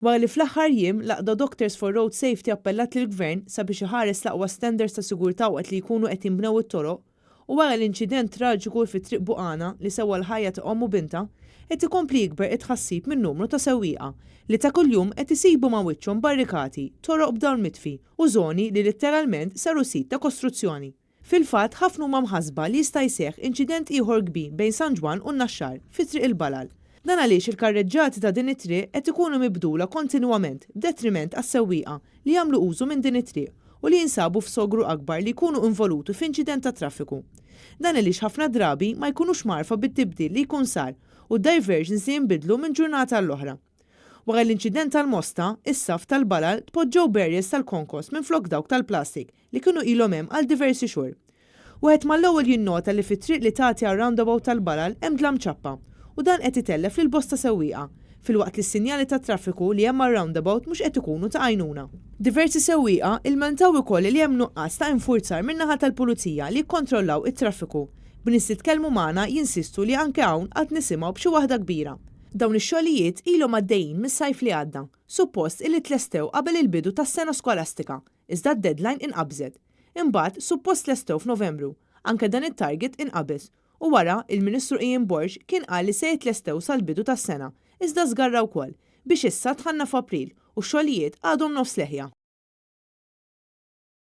Wara li fl-aħħar jiem l-għaqda Doctors for Road Safety appellat lill-Gvern sabiex iħares l-aqwa standards ta' sigurtà waqt li jkunu qed jinbnew it-toroq, u wara l-inċident traġiku fi Triq Buqana li sewa l-ħajja ta' omm u bintha, qed ikompli jikber it-tħassib minn numru ta' sewwieqa li ta' kuljum qed isibu ma' wiċċhom barrikati, toroq b'dawl mitfi u żoni li litteralment saru sit ta' kostruzzjoni. Fil-fatt, ħafna huma mħassba li jista' jseħħ inċident ieħor kbir bejn San Ġwann u n-Naxxar, fi Triq il-Balal. Dan għaliex il-karreġġati ta' din it-triq qed ikunu mibdula kontinwament b'detriment għas-sewwieqa li jagħmlu użu minn din it-triq u li jinsabu f'sogru akbar li jkunu involuti f'inċident tat-traffiku. Dan għaliex ħafna drabi ma jkunux mgħarrfa bit-tibdil li jkun sar u d-diversions li jinbidlu minn ġurnata għall-oħra. Wara l-inċident tal-Mosta, issa f'Tal-Balal tpoġġew barriers tal-konkos minflok dawk tal-plastik li kienu ilhom hemm għal diversi xhur. Wieħed mal-ewwel jinnota li fit-triq li tagħti għar-roundabout tal-Balal hemm dlam ċappa u dan qed itellef lil bosta sewwieqa, filwaqt li s-sinjali tat-traffiku li hemm mar-roundabout mhux qed ikunu ta' għajnuna. Diversi sewwieqa ilmentaw ukoll li hemm nuqqas ta' infurzar min-naħa tal-Pulizija li jikkontrollaw it-traffiku, b'nies li tkellmu magħna jinsistu li anke hawn għad nisimgħu b'xi waħda kbira. Dawn ix-xogħlijiet ilhom għaddejjin mis-sajf li għadda, suppost illi tlestew qabel il-bidu tas-sena skolastika, iżda d-deadline inqabżet. Imbagħad, suppost tlestew f'Novembru, anke dan it-target inqabeż, u wara, il-Ministru Ian Borg kien qal li se jitlestew sal-bidu tas-sena, iżda żgarra wkoll, biex issa dħalna f'April u x-xogħlijiet għadhom nofs leħja.